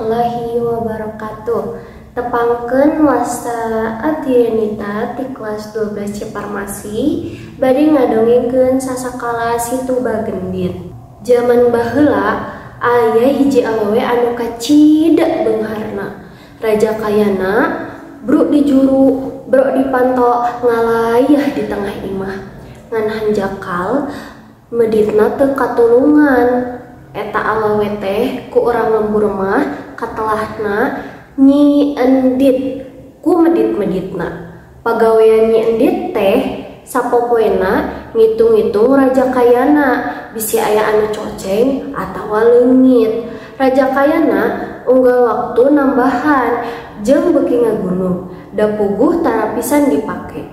warahmatullahi wabarakatuh. Tepangkeun wasta Adrianita ti kelas 12 C Farmasi bade ngadongengkeun sasakala Situ Bagendit. Jaman baheula aya hiji awewe anu kacida beungharna. Raja kayana bruk di juru, bruk di panto, ngalayah di tengah imah. Ngan hanjakal meditna teu katulungan. Eta awewe teh ku urang lembur mah katelahna Nyi Endit ku medit-meditna. Pagawean Nyi Endit teh sapopoena ngitung-ngitung raja kayana bisi aya anu coceng atawa leungit. Raja kayana unggal waktu nambahan jeung beuki ngagunung, da puguh tara pisan dipake.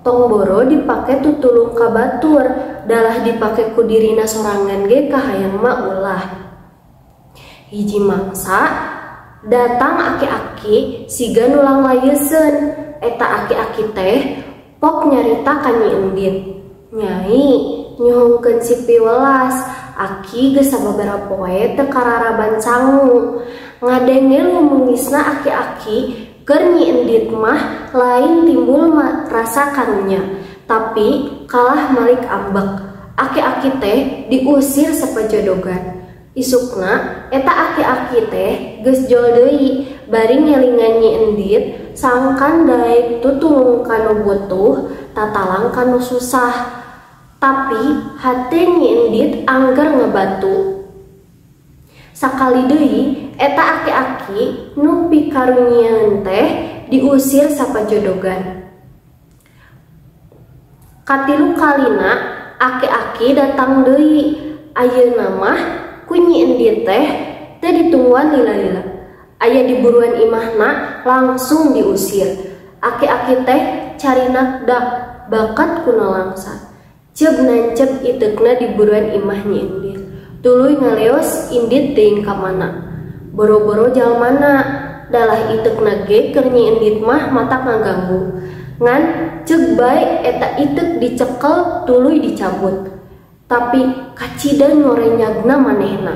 Tong boro dipake tutulung ka batur, dalah dipake ku dirina sorangan ge kahayang mah ulah. Hiji mangsa datang aki-aki siga nu langlayeseun. Eta aki-aki teh pok nyarita ka Nyi Endit. Nyai nyuhungkeun si piwelas, aki geus sababaraha poe teu kararaban sangu. Ngadenge lumengisna aki-aki keur Nyi Endit mah lain timbul rasa karunya, tapi kalah malik ambek. Aki-aki teh diusir sapajodogan. Isukna eta aki-aki teh geus jol deui bari ngelingan Nyi Endit sangkan daek tutulung ka nu butuh tatalang ka nu susah. Tapi hate Nyi Endit angger ngebatu. Sakali deui eta aki-aki nu pikarunyian teh diusir sapajodogan. Katilu kalina aki-aki datang deui. Ayeuna mah ku Nyi Endit teh teu ditungguan lila-lila. Aya di buruan imahna langsung diusir. Aki-aki teh carina dak bakat ku nalangsa. Ceub nancep iteukna di buruan imah Nyi Endit. Tuluy ngaleos Indit teuing ka mana. Boro-boro jalmana dalah iteukna ge keur Nyi Endit mah matak ngaganggu. Ngan ceuk bae eta iteuk dicekel tuluy dicabut. Tapi kacida ngorenyagna manehna.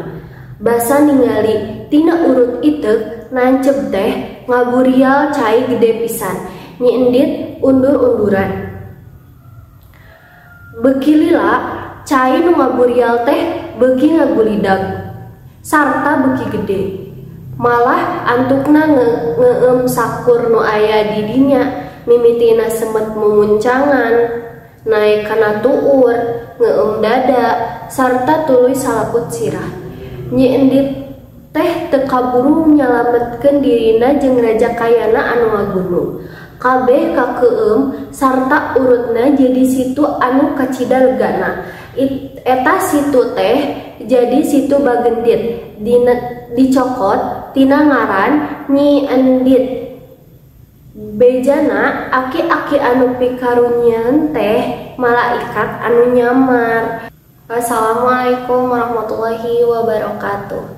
Basa ningali tina urut iteuk nancep teh ngaburial cai gede pisan. Nyi Endit undur-unduran. Beuki lila cai nu ngaburial teh beuki ngagulidag sarta beuki gede. Malah antukna ngeem sakur nu aya di dinya, mimitina semet mumuncangan, naek kana tuur, ngeem dada, sarta tuluy salaput sirah. Nyi Endit teh teu kaburu nyalametkeun dirina jeung raja kayana anu ngagunung. Kabeh kakeueum sarta urutna jadi situ anu kacida legana. Eta situ teh jadi Situ Bagendit, dicokot tina ngaran Nyi Endit. Bejana aki-aki anu pikarunyian teh malaikat anu nyamar. Wassalamualaikum warahmatullahi wabarakatuh.